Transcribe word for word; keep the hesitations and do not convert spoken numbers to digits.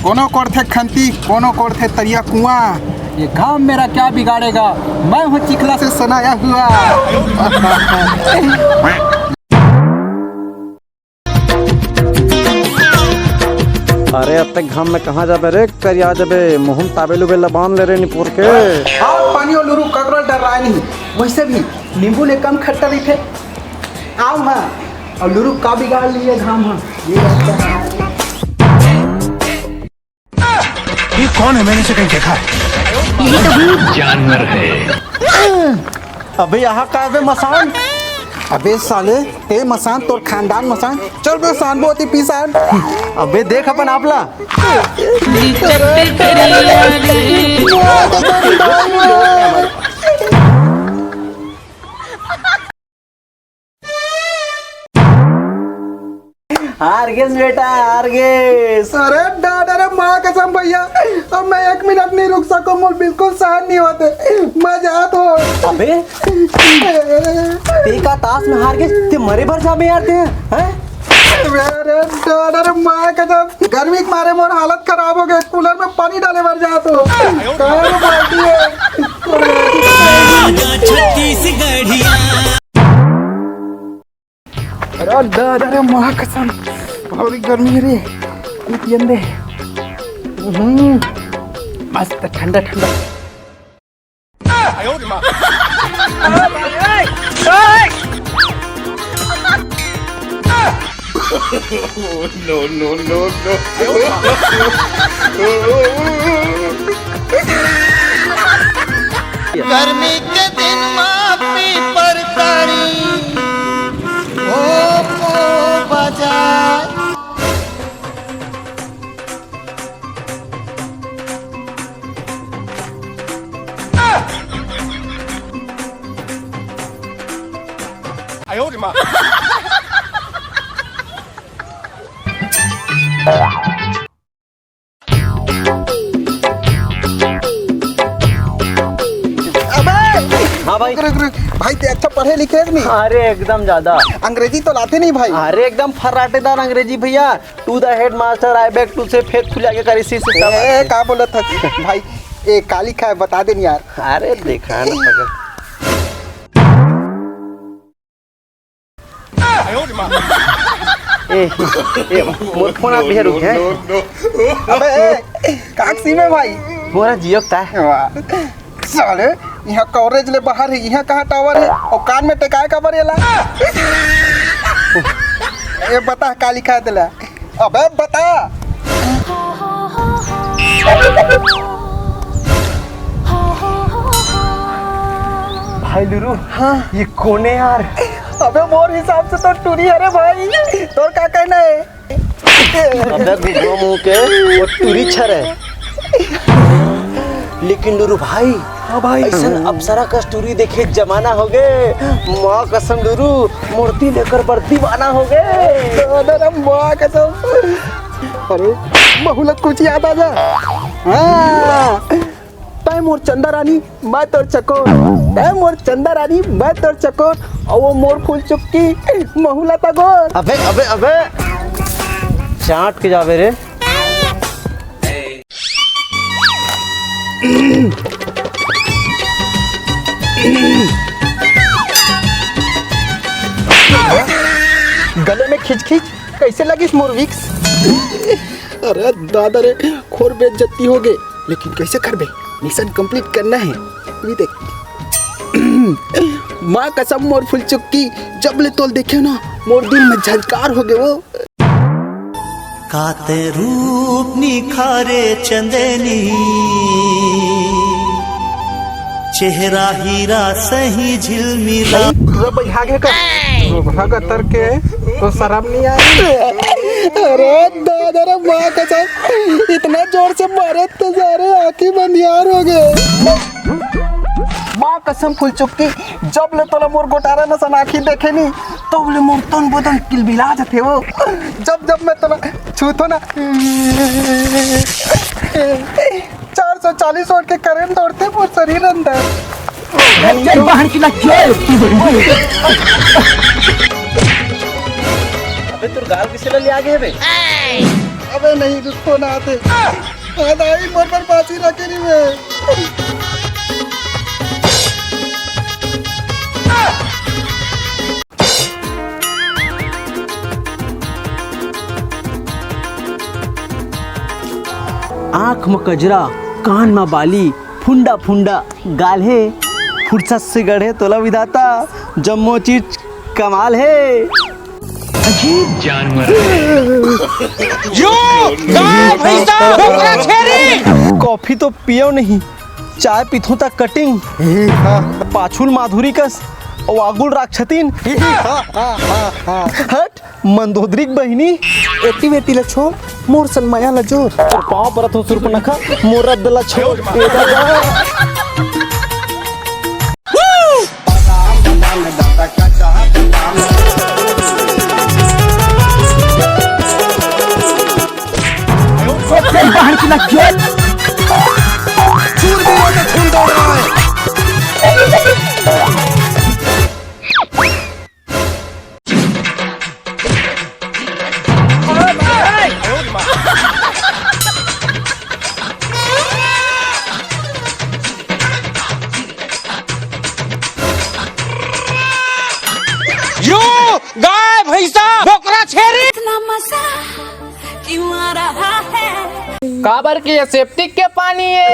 कोनो कोड़थे खंती, कोनो कोड़थे तरिया कुआं। ये घाम मेरा क्या बिगाड़ेगा, मैं हूँ चिखला से सनाया हुआ। अरे, अतेक घाम में कहाँ जाबे रे, करिया जाबे। मुँह में ताबेल उबेल ला बांध ले रे निपोर के। हाँ, पानी और लुरु ककरो डर रहा नहीं। वैसे भी नींबू ले कम खट्टा रहिथे। आओ हाँ, और लुरु का बिगाड़ लिए घाम हाँ। ये ये कौन है? मैंने इसे कहीं देखा है। जानवर है। अबे यहाँ का बे मसान? अबे साले, ए मसान, तोर खानदान मसान। चल बे सान, बहुत ही पीसान। अबे देख अपन आपला। हार गेस बेटा, हार गेस। अरे दादा रे, माँ कसम भैया, अब मैं एक मिनट नहीं रुक सकूं, मोर बिल्कुल सहन नहीं होते, मैं जात हो। अबे, ते का ताश में हार गेस, ते मरे भर जाबे यार ते, हैं? अरे दादा रे, माँ कसम, गर्मी के मारे मोर हालत खराब हो गए, कूलर में पानी डाले भर जात हो। कहाँ रे बाल्टी है? छत्तीसगढ़िया। अरे दादा रे, माँ कसम, बड़ी गर्मी है रे। ये पियन दे। हम्म, मस्त ठंडा ठंडा। No, no, no, no। गर्मी के दिन मा पीपर तारी, ओ, ओ, बजाए। अबे! हाँ भाई। रुक, रुक, रुक। भाई, ते अच्छा पढ़े लिखे है कि नहीं? अरे, एकदम ज्यादा। अंग्रेजी तो लाते नहीं भाई। अरे, एकदम फर्राटेदार अंग्रेजी भैया। To the headmaster, I beg to say, फेंक फुला के करे, इसी से सब ए, आते। का बोलत था भाई? ए, का लिखा है, बता दे न यार। अरे, देखा ना पकड़। ए, ए, मोर फोन आप भैया रुक है। अबे, ए, काकसी में भाई। मोरा जियो ता। वाह। साले, यहाँ कवरेज ले बाहर है, यहाँ कहाँ टावर है? और कान में टेकाए काबर एला? ये बता, का लिखा है तेला? अबे बता। भाई लुरु, हाँ। ये कोन ए यार? अबे मोर हिसाब से तो टूरी है रे भाई, तोर का कहना है? अबे गुगवा मुंह के, वो टूरी छर है। लेकिन लुरु भाई, हाँ भाई। अइसन अप्सरा कस टूरी देखे जमाना होगे। माँ कसम लुरु, मोर दिल एकर बर दीवाना होगे। अरे रे माँ कसम। अरे, महू ला कुछ याद आ जा। हाँ। तैं मोर चंदा रानी, मैं तोर चकोर। तैं मोर चंदा रानी, मैं तोर चकोर। अउ वो मोर फूल चुक्की, महू ला तगोर। अबे, अबे, अबे। चाट के जाबे रे। गले में खिचखिच, कैसे लगिस मोर Vicks? अरे दादा रे, खोर बेइज्जती होगे, लेकिन कैसे करबे? मिशन कंप्लीट करना है। ये देख। माँ कसम मोर फुलचुक्की, जब ले तोल देखे ना, मोर दिल में झंकार होगे वो। काते रूप निखारे चंदनी, चेहरा हीरा सही झिलमिला। पूरा बैठा के कर। वो भाग अतर के तो शर्म नहीं आई। अरे दादा रे, माँ कसम, इतना जोर से मारे तो सारे आँखी बंधियार होगे। माँ कसम फुलचुक्की, जब ले तोला मोर गोटारा नसन आँखी देखे नी, तब ले मोर तन बदन किलबिला जथे वो। जब जब मैं तोला छूथो ना, चार सौ चालीस volt के करंट दौड़थे मोर शरीर अंदर। चल बहन की लग। अबे तोर गाल किसे ले आगे है बे? अबे नहीं, रुक, फोन आते। हाँ दाई, मोर बर बासी रखे नहीं मैं। आँख म कजरा, कान म बाली, फुंडा फुंडा गाल हे। फुरसत से गढ़े तोला विधाता, जम्मो चीज कमाल हे। अजीब जानवर। यो, गाय, भैंसा, बोकरा, छेरी। कॉफी तो पियो नहीं, चाय पीथो ता कटिंग। पाछुल माधुरी कस, अउ आगुल राक्षसीन। हट, मंदोदरी के बहिनी। एती वेती ला छोड़, मोर संग मया ला जोर। तोर पाँव परत हो सुर्पनखा, मोर रद्द ला छोड़। ए दादा। यो गाय, भैंसा, बोकरा, छेरी। इतना मजा क्यों आ रहा है? काबर के ये सेप्टिक के पानी हे।